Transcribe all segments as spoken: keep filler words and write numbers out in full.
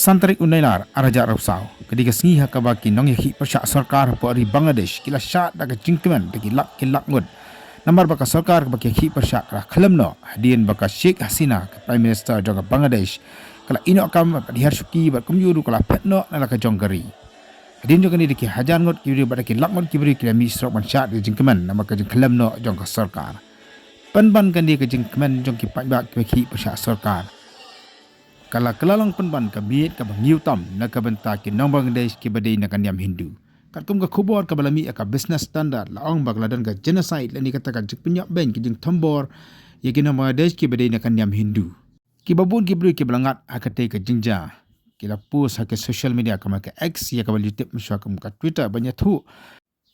San tarik u Nailar arhajar arphew saw, ka dei ka sngi ha kaba ki nongïakhih pyrshah sorkar hapoh ri Bangladesh ki la shad da ka jingkmen da ki lak ki lak ngut. Namar ba ka sorkar kaba ki ïakhih pyrshah ka la khlem noh hadien ba ka Sheikh Hasina, ka Prime Minister jong ka Bangladesh, ka la ïeh noh kam bad hiar shuki bad kumjuh ruh ka la phet noh na la ka jong ka ri. Hadien jong kane da ki hajar ngut ki briew bad da ki lak ngut ki briew ki la mih surok ban shad da ka jingkmen namar ka jingkhlem noh jong ka sorkar. Pynban kane ka jingkmen jong ki paidbah kiba ïakhih pyrshah sorkar ka la kylla long pynban ka miet kaba ngiew tam na ka bynta ki nong Bangladesh kiba dei na ka niam Hindu. Katkum ka khubor kaba la mih ïa ka Business Standard, la ong ba ka la don ka genocide lane kata ka jingpynïap beiñ, ka jingthombor ïa ki nong Bangladesh kiba dei na ka niam Hindu. Kiba bun ki briew kiba la ngat ha katei ka jingjia ki la post ha ka social media kaba ka X, ïa kaba la tip mynshuwa kum ka Twitter, ban ïathuh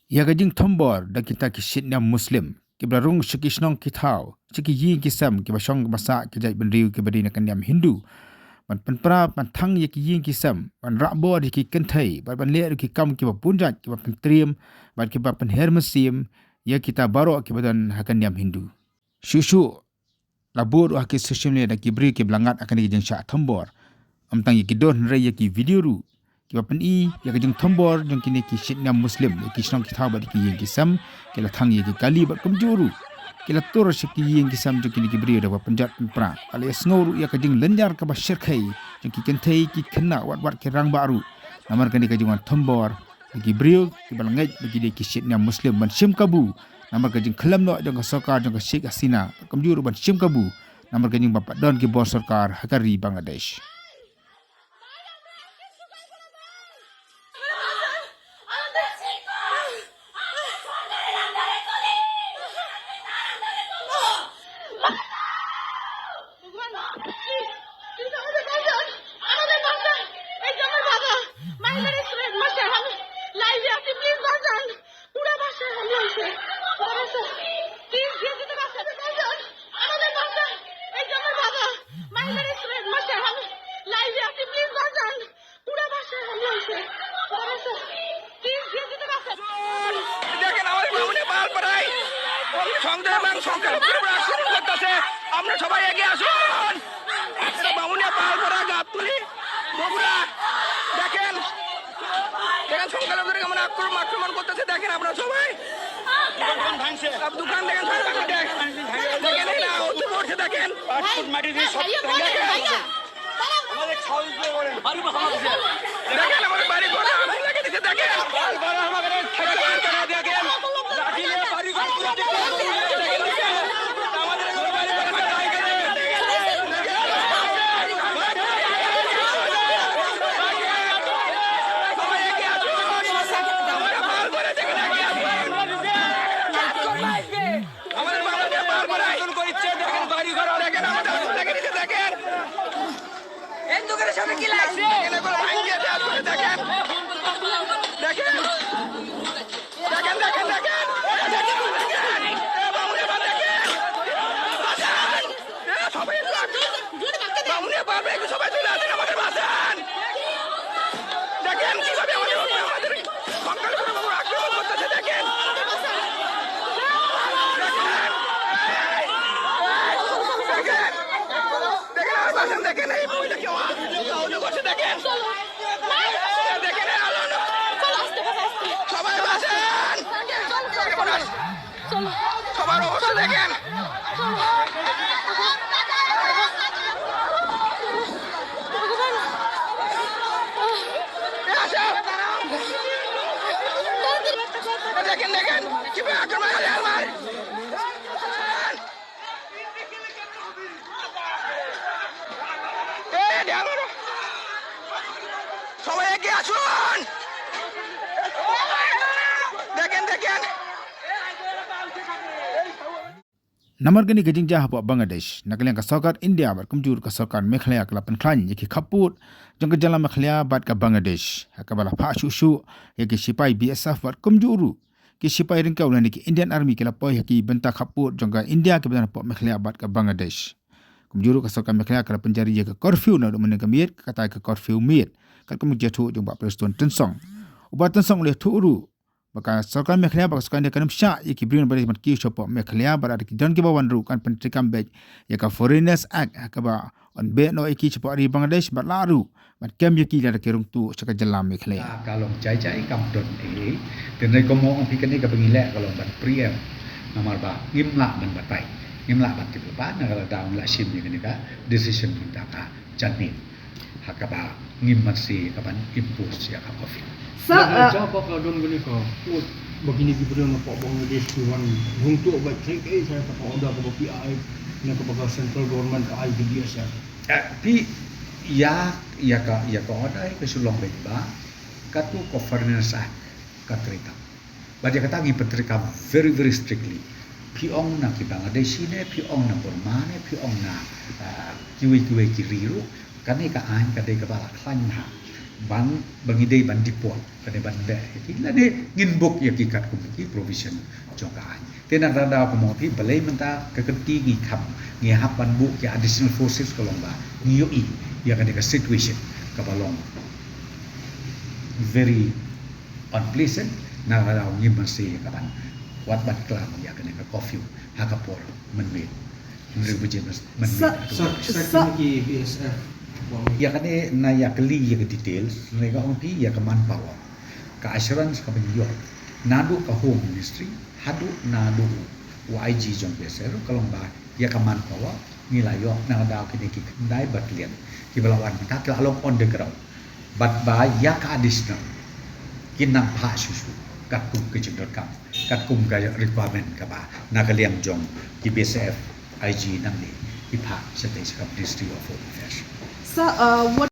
ïa ka jingthombor da kita ki shitniam Muslim kiba la rung sha ki shnong ki thaw, sha ki ïing ki sem, kiba shong kiba sah ki jaitbynriew kiba dei na ka niam Hindu, ban pynpra ban thang ïa ki ïing ki sem, ban rah bor ïa ki kynthei, bad ban leh ruh ki kam kiba bun jait, kiba pyntriem bad kiba pynher mynsiem ïa kita baroh kiba don ha ka niam Hindu. Shuh shuh la bud ruh ha ki social media da ki briew kiba la ngat ha kane ka jingshah thombor. Ym tang ïa ki dur, hynrei ïa ki video ruh kiba pyni ïa ka jingthombor jong kine ki shitniam Muslim ïa ki shnong ki thaw bad ïa ki ïing ki sem. Ki la thang ïa ki kali bad kumjuh ruh ki la tur sha ki ïing ki sem jong kine ki briew da kaba pynjot pynpra. Ka la ïasngew ruh ïa ka jinglynjar kaba shyrkhei jong ki kynthei ki khynnah, wat wat ki rangbah ruh, namar kane ka jingwan thombor ïa ki briew kiba la ngeit ba ki dei ki shitniam Muslim, ban shim kabu namar ka jingkhlem noh jong ka sorkar jong ka Sheikh Hasina, kumjuh ruh ban shim kabu namar ka jingba pat don ki bor sorkar ha ka ri Bangladesh. দেখেন, আমাদের বামুনিয়া পালপাড়ায় সন্দেহ এবং সংখ্যালঘুরা আক্রমণ করতেছে। আপনারা সবাই এগিয়ে আসুন। এটা বামুনিয়া পালপাড়া, গাবতলী, বগুড়া। দেখেন, দেখেন, সংখ্যালঘুদের কেমন আক্রমণ, আক্রমণ করতেছে। দেখেন আপনারা সবাই। সব দোকান দেখেন, সব দোকান দেখেন। দেখেন, এই না, উঁচু করছে, দেখেন। পাঁচ ফুট মাটি দিয়ে সব দেখেন। দেখেন, আমাদের বাড়ি ঘর আগুন লাগিয়ে দিচ্ছে, দেখেন। দেখেন, দেখেন। আমাদের বাড়ি ঘর আগুন লাগিয়ে দিচ্ছে, দেখেন, বাড়ি ঘর আগুন লাগিয়ে দিচ্ছে, দেখেন। হিন্দুদের সাথে কি লাগছে? দেখেন, এগুলো ভাঙিয়ে দেওয়া হচ্ছে, দেখেন। দেখেন। দেখেন, দেখেন, দেখেন। দেখেন, দেখেন। এ, বামুনিয়া পাল দেখেন। বাঁচান। এ, সবাই একটু আসুন। বামুনিয়া পাল একটু সবাই চলে আসেন, আমাদের বাঁচান। দেখেন কিভাবে আমাদের উপরে আমাদের সংখ্যালঘুদের উপর আক্রমণ করতেছে, দেখেন। দেখেন। দেখেন। দেখেন, আর বাসন দেখেন, এই মহিলা কেউ আহত করছে, দেখেন। দেখেন, এই আলো না। সবাই বাসন। সবার অবস্থা দেখেন। এই আসো। দেখেন, দেখেন, কিভাবে আক্রমণ করে আমার। এ, ঢালো না। সবাই এগিয়ে আসুন। দেখেন, দেখেন। Namar kane ka jingjia hapoh Bangladesh, na ka liang ka sorkar India bad kumjuh ka sorkar Meghalaya ka la pynkhlaiñ ïa ki khappud jong ka jylla Meghalaya bad ka Bangladesh, ha kaba la phah shuh shuh ïa ki shipai B S F bad kumjuh ruh ki shipai ryngkew lane ki Indian Army ki la poi ha ki bynta khappud jong ka India kiba don hapoh Meghalaya bad ka Bangladesh. Kumjuh ruh ka sorkar Meghalaya ka la pynjari ïa ka curfew naduh mynne ka miet, kata ka curfew miet, katkum ka jingïathuh jong Bah Prestone Tynsong. U Bah Tynsong u la ïathuh ruh ba ka sorkar Meghalaya bad ka sorkar India kan ym shah ïa ki briew na Bangladesh ban kiew sha hapoh Meghalaya, bad lada ki don kiba wan ruh kan pyntreikam beit ïa ka Foreigners Act, ha kaba ban beh noh ïa ki shapoh ri Bangladesh bad lah ruh ban kem ïa ki lada ki rung tuh sha ka jylla Meghalaya. Ka long jai jai kam don ei. Te nai ko mo ong phi kane kaba ngi leh ka long ban preempt. Namar ba ngim lah ban batai, ngim lah ban tip ba na ka la daw ngi la shim ïa kane ka decision mynta ka janmiet ha kaba ngim mynsiem ka ban impose ïa ka curfew. Sa, ya, uh, jaba ka don kane ka pud ba kine ki briew na Bangladesh ki wan rung tuh ba trei ka ei sa ka order kaba phi ai na kaba ka central government ka ai ka B S F. Eh, phi ïa, ïa ka, ïa ka order ka shu long beit ba katu ka Foreigners Act ka treikam. Bad ïa kata ngi pyntreikam very, very strictly. Phi ong na ki Bangladeshi ne, phi ong na Burma ne, phi ong na, ah, kiwei kiwei ki ri ruh, kane ka aiñ ka dei kaba la khlaiñ ha ban, ba ngi dei ban deport, kane ban beh ïa ki, lane ngin bok ïa ki katkum ki provision jong ka aiñ. Te na kata daw kumno phi, balei mynta ka kynti ngi kham, ngi hap ban buh ki additional forces ka long ba ngi ïohi ïa kane ka situation kaba long very unpleasant, na kata daw ngim mynsiem ïa ka ban, wat ban klam ïa kane ka curfew ha ka por mynmiet. Hynriew baje mynmiet. Sa, sa, sa, sa, ki B S F. Ïa kane na ïa kylli ïa ka details, na ka ong phi ïa ka manpower. Ka assurance kaba ngi ïoh naduh ka Home Ministry haduh naduh u I G jong B S F ka long ba ïa ka manpower ngi la ïoh na ka daw kine ki khyndai battalion kiba la wan mynta ki la long on the ground. Bad ba ïa ka additional kin nang phah shuh shuh katkum ka jingdonkam, katkum ka requirement kaba na ka liang jong ki B S F I G nangne ki phah shatei sha ka Ministry of Home Affairs. Sa, uh, what